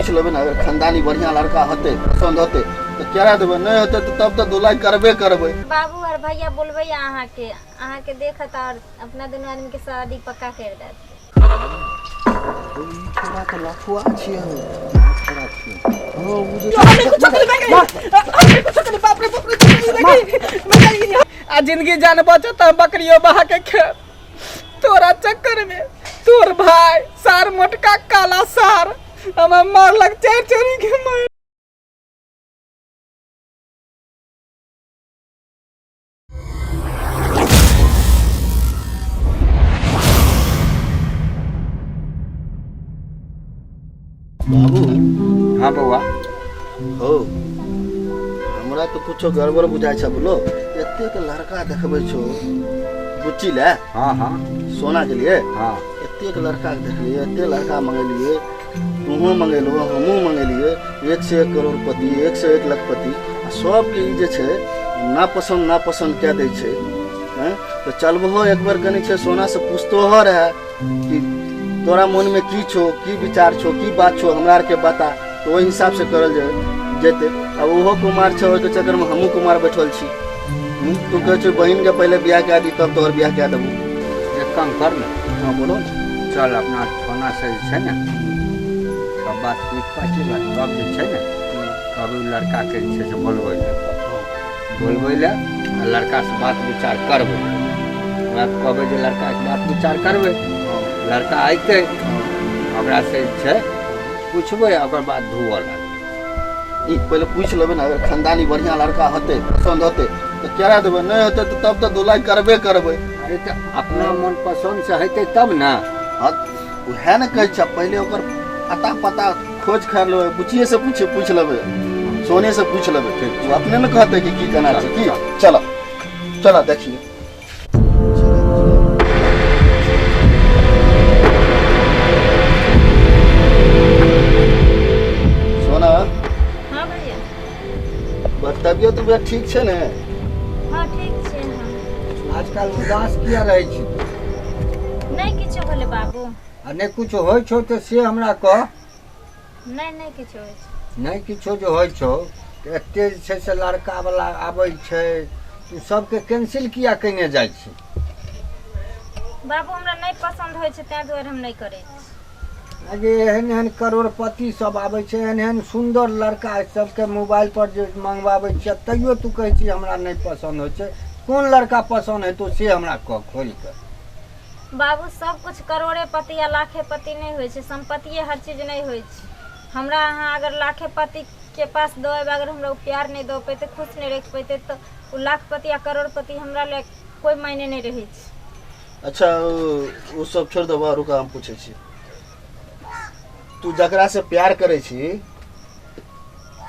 पूछि लेबै ने, अगर खानदानी बढ़िआँ लड़का होतै, पसन्द होतै तऽ करा देबै, नहि होतै तऽ तब तऽ धुलाइ करबे करबै। बाबू और भैया बोलबै अहाँके, अहाँके देखत और अपना दुनू आदमी के शादी पक्का कर देत। ई छोरा तऽ लफुआ छियै हौ। छोरा छियै। हँ, ओ जे आ जिंदगी जान बचत हम बकरियो बहा के खेब। तोरा चक्कर में तोर भाई सार मोटका काला सार हमरा मारलक चारि चोरी के मार। बाबू। हाँ बउआ। हो, हमरा तऽ कुछो गड़बड़ बुझाइ छै। बोलो, एतेक लड़का देखबै छौ बुच्ची ले। हाँ हाँ। सोना के लिए। हाँ। एतेक लड़का के देखलियै, एते लड़का मंगेलियै, तूहो मंगेलहो, हमहूँ मंगेलियै, एक से एक करोड़पति, एक से एक लखपति, आ सबके ई जे छै नापसन्द नापसन्द कए दै छै। हँ, तऽ चलबहो एक बेर कनि छै सोना से पूछतो रहए कि तोरा मोनमे की छौ, की विचार छौ, की बात छौ, हमरा आरके बता, तऽ ओहि हिसाबसँ करल जेतै। आ ओहो कुमार छै, ओहिके चक्करमे हमहूँ कुमार बैठल छी। तू कहै छै बहिनके पहिले बियाह कए दी तब तोहर बियाह कए देबू। एक काम कर ने। हाँ, बोलो। चल, अपना सोना से जे छै ने सब बात पूछि पाछि लेबै, तब जे छै ने तब ओ लड़काके जे छै से बोलबै लए, बोलबै लए आ लड़कासँ बात विचार करबै। ओकरा कहबै जे लड़काके बात विचार करबै, लड़का अयतै, ओकरासँ जे छै पुछबै आ ओकर बाद धोअ लागबै। ई पहिले पूछि लेबै ने, अगर खानदानी बढ़िआँ लड़का होतै, पसन्द होतै तऽ करा देबै, नहि होतै तऽ तब तऽ धुलाइ करबे करबै। अरे तऽ अपना मन पसन्द से हेतै तब ने। हाँ, उएह ने कहै छै, पहिले ओकर अता पता खोज खैर लेबै, बुचिए से पूछ पूछि लेबै, सोने से पूछि लेबै, ओ अपने ने कहतै कि की केना छै की। चलो चलो, देखिए। सोना। हाँ भैया। तबियत उबियत ठीक छै ने? हाँ, ठीक छै। हाँ। आजकल उदास किया रहै छी? नहि किछो भेलै बाबू। आ नहि किछु होइ छौ तऽ से हमरा कह। नहि, नहि किछो होइ छै। नहि किछो जे होइ छौ तऽ एते जे छै से लड़कावला आबै छै, तू सबके कैंसिल किया कयने जाइ छी? बाबू, हमरा नहि पसन्द होइ छै, ताहि दुआरे हम नहि करै छी। अरे, एहन एहन करोड़पति सब आबै छै, एहन एहन सुन्दर लड़का सबके मोबाइल पर जे मंगवाबै छियै, तैयो तू कहै छी हमरा नहि पसन्द होइ छै। कोन लड़का पसन्द हेतौ से हमरा कह खोलि कऽ। बाबू, सब कुछ करोड़ेपति या लाखेपति नहि होइ छै, सम्पत्तिये हर चीज नहि होइ छै। हमरा अहाँ अगर लाखेपति के पास दऽ अयबै, अगर हमरा ओ प्यार नहि दऽ पेतै, खुश नहि राखि पेतै, तऽ ओ लाखपति या करोड़पति हमरा लए कोइ मायने नहि रहै छै। अच्छा, ओ सब छोड़ि देबह, रुका, हम पूछै छी। तू जकरा से प्यार करै छी,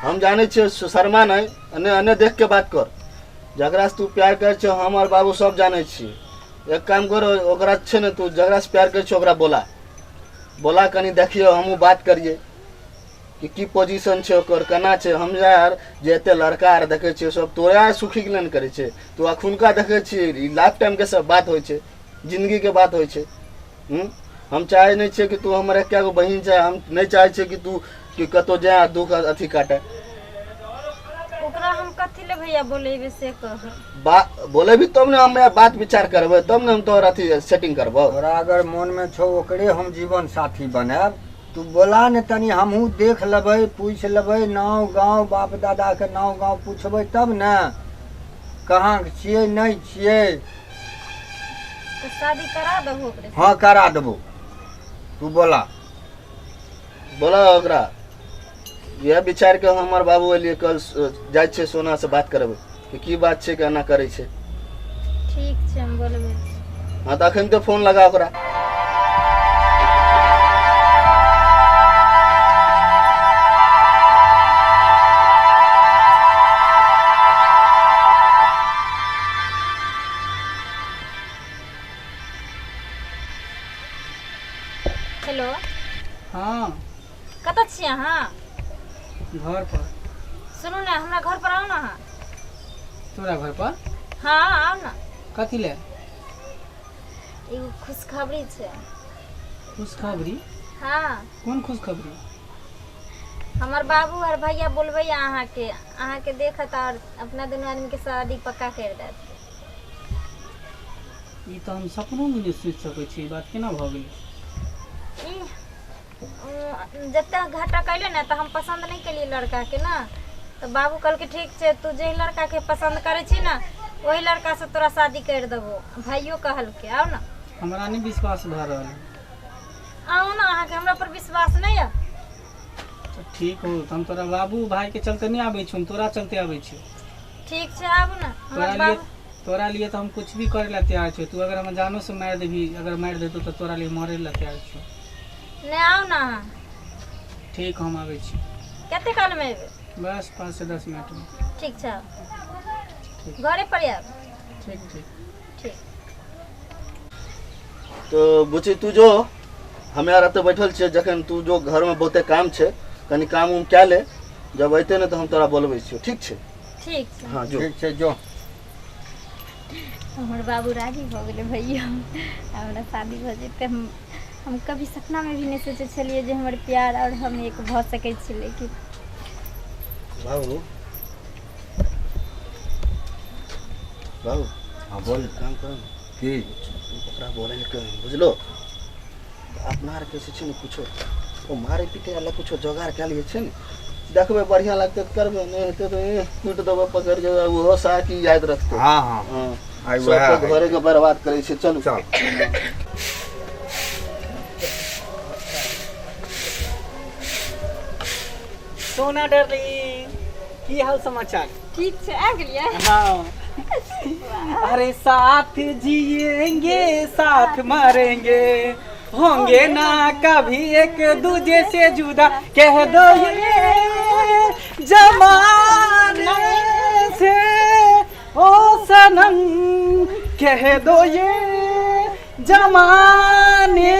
हम जानै छियै, शर्मा नहि, अने अने देख के बात कर। जकरा से तू प्यार करै छी, हम और बाबू सब जानै छी। एक काम कर, ओकरा छै ने, तू जकरा से प्यार करै छी ओकरा बोला, बोला, कनि देखियौ, हमहूँ बात करियै कि की पोजीशन छै ओकर, केना छै। हम यार जे एते लड़का आर देखै छियै, सब तोरा सुखी के लेल करै छै। तू अखुनका देखै छियै, ई लाइफ टाइम के सब बात होइ छै, जिंदगी के बात होइ छै। हम चाहै नहि छियै कि तू हमर एके गो बहिन छै, हम नहि चाहै छियै कि तू कि कतहु जाए आ दुख अथी काटे। ओकरा हम कथी ले भैया बोलेबै से कह। बा बोलेबी तब ने हम बात विचार करबै, तब ने हम तोहर अथी सेटिंग करबौ। तोरा अगर मोनमे छौ ओकरे हम जीवन साथी बनायब, तू बोला ने तनी, हमहूँ देख लेबै, पूछि लेबै, नाव गाँव, बाप दादाके नाव गाँव पुछबै तब ने कहाँ छियै, नहि छियै। तऽ शादी करा देबहो ओकरे से? हँ, करा देबौ, तू बोला। बोला ओकरा। इएह विचार के हमर बाबू एलियै, कल जाइ छियै सोना से बात करबै कि की बात छै, केना करै छै। ठीक छै, हम बोलबै। हँ, तऽ अखन तऽ फोन लगा ओकरा। हेलो। हाँ। कतऽ छी अहाँ? घर पर। सुनू ने, हमरा घर पर आउ ने अहाँ। तोरा घर पर? हाँ, आउ ने। कथी ले? एगो खुशखबरी छै। खुशखबरी? हाँ। कोन खुशखबरी? हमर बाबू और भैया बोलबैया अहाँके, अहाँके देखत और अपना दुनू आदमी के शादी पक्का कर देत। ई तऽ हम सपनोमे नहि सोचि सकै छी, ई बात केना भऽ गेलै? ई जते घाटा कैले ने तऽ हम पसन्द नहि केलियै लड़का के ना, तऽ बाबू कहलकै ठीक छै, तू जाहि लड़का के पसन्द करै छी ने ओहि लड़का से तोरा शादी कर देबो। भाइयो कहलकै आउ ने। हमरा नहि विश्वास भऽ रहल है। आउ ने, अहाँके हमरा पर विश्वास नहि यऽ? तऽ ठीक हो, तऽ हम तोरा बाबू भाई के चलते नहि आबै छी, हम तोरा चलते आबै छी। ठीक छै, आबू ने। तोरा हमर लिए, बाबू तोरा लिए तऽ हम कुछ भी करे ला तैयार छियौ। तू अगर हमरा जानो से मारि देबही, अगर मारि देतौ तऽ तोरा लिए मरे ला तैयार छियौ। नहि, आउ ने अहाँ। ठीक, हम आबै छी। कते कालमे एबै? बस 5 से 10 मिनट में। ठीक छै, आउ। घरे पर आयब। ठीक ठीक। ठीक। तो बुची तू जो, हमे आर एतऽ बैठल छियै, जखन तू जो घरमे बहुते काम छै, कनि काम उम कए ले, जब अयतै ने तऽ हम तोरा बोलबै छियौ, ठीक छै? ठीक छै। हँ जो। ठीक छै, जो। हमर बाबू राजी भऽ गेलै भैया, हमरा शादी भऽ जेतै। हम कभी सपनामे भी नहि सोचै छलियै जे हमर प्यार और हम एक भऽ सकै छी, लेकिन बाबू बाबू। हाँ बोल। काम कर ने। की? ओकरा बोलै लए कही, बुझलो? अपना आरके जे छै ने कुछो ओ मारे पीटे वाला कुछो जोगाड़ कए लिए छै ने, देखबै बढ़िआँ लगतै तऽ करबै, नहि हेतै तऽ कूटि देबै पकड़ि के, ओहो सार की याद रखतै। हाँ हाँ। हँ, आइ वएह सबके घरे के बर्बाद करै छै। चलू। चल। सोना डार्लिंग, की हाल समाचार? ठीक छै, आबि गेलियै? हाँ। अरे साथ जिएंगे साथ मरेंगे, होंगे ना कभी एक दूजे से जुदा, कह दो ये जमाने से ओ सनम, कह दो ये जमाने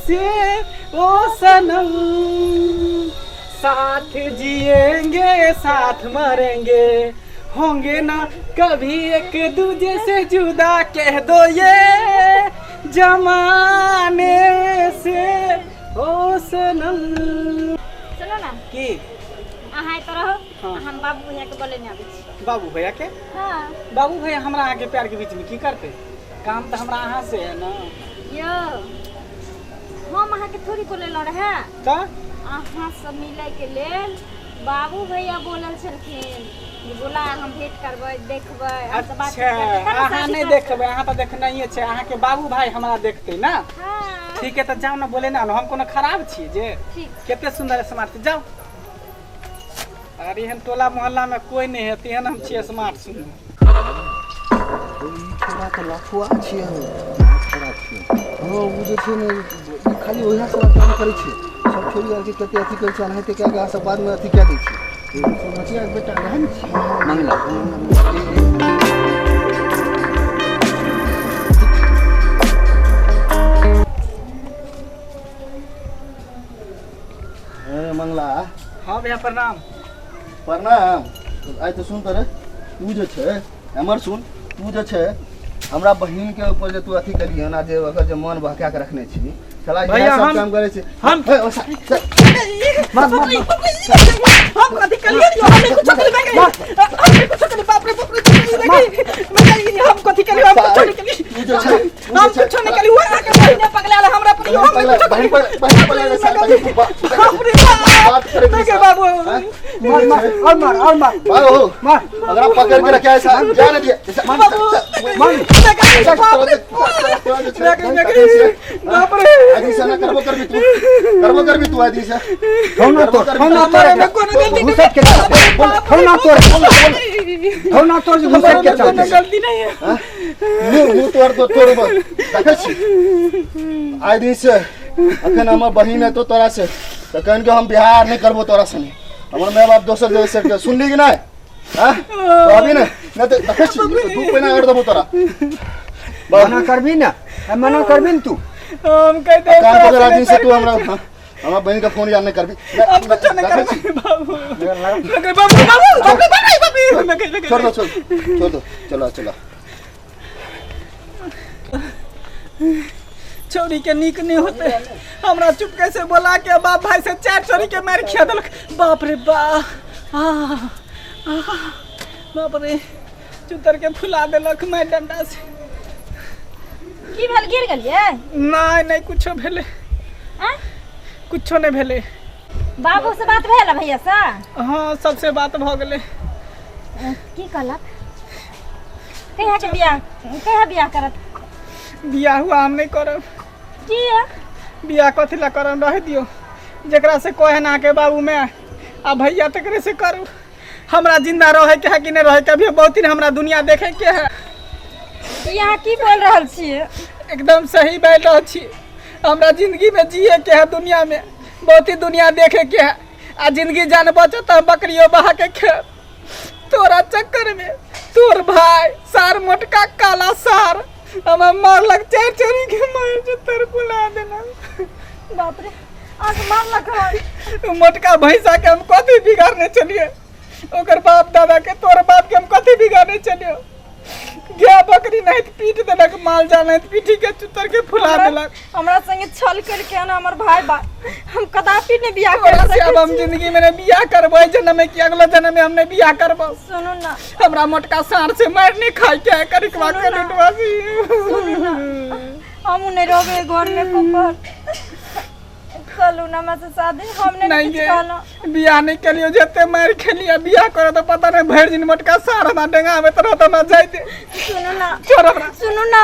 से ओ सनम, साथ जिएंगे साथ मरेंगे, होंगे ना कभी एक दूजे से जुदा, कह दो ये जमाने से ओ सनम। सुनू ने। की? अहाँ एतऽ रहू। हाँ। हम बाबू भैया के बोलेने आबै छी। बाबू भैया के? हाँ। बाबू भैया हमरा अहाँके प्यार के बीच में की करते? काम तऽ हमरा अहाँ से है ना। यौ, हम अहाँके थोड़ी बोलेलहुँ रहए। तऽ अहाँ सब मिलैके लेल बाबू भैया बोलल छलखिन जे बोला, हम भेंट करबै, देखबै, अहाँ से बात अच्छा, करबै, तब ने अहाँ शादी नहि करबै। देखबै, अहाँ तऽ देखनाइए छै, अहाँके बाबू भाई हमरा देखतै ना। हाँ। ठीक है, तऽ जाउ ने, बोले ना। हम कोनो खराब छियै जे? ठीक। कते सुंदर स्मार्ट, जाउ। अरे एहन टोला मोहल्ला में कोई नहीं है, तेहन हम छियै स्मार्ट सुंदर। ई छोरा तऽ लफुआ छियै हौ। छोड़ा छियै। हँ, ओ जे छै ने, ई खाली ओएह सब काम करै छै। सब छोरी आरके कते अथी करै छै, एनाहिते कए कऽ अहाँ सब बादमे अथी कए दै छै। मचिया के बेटा रहै ने मंगला। ए मंगला। हाँ भैया, प्रणाम। प्रणाम। आइ तऽ सुन तऽ रे, तू जे छै हमर सुन, तू जे छै हमरा बहिन के ऊपर जे तू अथी केलियै हन आ जे ओकर जे मन बहका के रखने छी साला, इएह भैया, सब हम- काम करै छै। हम- ए, ओ मार मार, हम कथी कलियै? हम कुछ कलियै? हम कुछ कलियै? बाप रे बाप रे, हम कथी कलियै? हम कुछ नहीं कलियै। तू जे छै, तू हम जे छै कुछ नहीं कलियै। वहाँ के बहिने पगला हमरा पर। बहिन हम पगला, कुछ बहिन पर, बहिन पगला, साला, तू बाप रे बाप। बात करे देखे बाबू। मार मार और मार और मार। मार हो। मार। अगर पकड़ के रखे ऐसा जाने दिया ऐसा बाबू। मार। बाप रे। आदि से ना करबो करबी तू, करबो करबी तू आदि से। ठौना तोड़, ठौना तोड़। हमरा में कोनो गलती नहीं। घुसक के चलते, ठौना तोड़, ठौना तोड़, घुसक के कोनो चलते। गलती नहीं है। मुँह मुँह तोड़ तो तोड़, देखै छी आइ दिन से अखन हमर बहिन हेतो तोरा से तऽ कहन के हम बिहार नहि करबो तोरा सने, हमर माय बाप दोसर जगह सेट कर। सुनली कि नहि? हाँ, अभी नहि, नहि तऽ देखै छी धूप पहिना कर देबो तोरा। मना करबी ना, मना करबी न तू? हम कह दे कान पकड़, आज दिन से तू हमरा हमरा बहिन के फोन याद नहीं करबी। हम कुछ नहीं करबी बाबू, बाबू बाबू, बाप रे बाप रे, मैं कह छोड़ दो, छोड़ छोड़ दो, चलो चलो। छौरी के नीक नहीं होते। हमरा चुपके से बोला के बाप भाई से चार छौरी के मार खिया देलक। बाप रे बा, आ, आ, बाप रे, चुतर के फुला देलक मार डंडा से। की भेल, गिर गेलियै? नहीं नहीं, कुछो भेले। आँय? कुछो नहीं भेले। बाबू से बात भेल भैया से? हाँ, सबसे बात भऽ गेलै। की कहलक? कहिया के बियाह, कहिया बियाह करत? बियाह हुआ हम नहीं करब। किया? बियाह कथी ला करब, रह दियो। जेकरा से कहे ना के बाबू में आ भैया तकरे से करू। हमरा जिंदा रहे के है कि नहीं रहे के, अभी बहुत दिन हमरा दुनिया देखे के है। ई अहाँ की बोल रहल छियै? एकदम सही बाजि रहल छी। हमरा जिंदगी में जिए के है, दुनिया में बहुत ही दुनिया देखे के है। आ जिंदगी जान बचत हम बकरियों बहा के खेब। तोरा चक्कर में तोर भाई सार मोटका काला सार हमरा मारलक, चार चोरी के मार जो तर बुला देलक। बाप रे, अहाँके मारलक हन? मोटका भैंसा के हम कथी बिगाड़ने चलिए? ओकर बाप दादा के, तोर बाप के हम कथी बिगाड़ने चलियो? गाय बकरी नहीं तऽ पीट देलक, माल जाल नहीं तऽ पीठी के चुतर के फुला देलक। हमरा संगे छल करके ना हमर भाई बा, हम कदापि नहीं बियाह कर तोरा से अब सकै हम छी। जिंदगी में नहीं बियाह करबै, जन्म में कि अगला जन्म में हम नहीं बियाह करबै। सुनू ना, हमरा मोटका साँढ़ से मार नहीं खाइ के है, करिकवा सुनू के ना। लुटवा सी। सुनू ना, हम नहीं रहबे घर में कोपर। चलू ना हमरा से शादी, हम नहीं नहीं किछु गे, कहलहुँ। बियाह नहीं केलियो, जते मार खेलिया। बियाह करो तो पता नहीं भरि दिन मोटका साँढ़ हमरा डेंगाबैत रहत। हमरा जाइते सुनू ना, छोड़ हमरा। सुनू ना।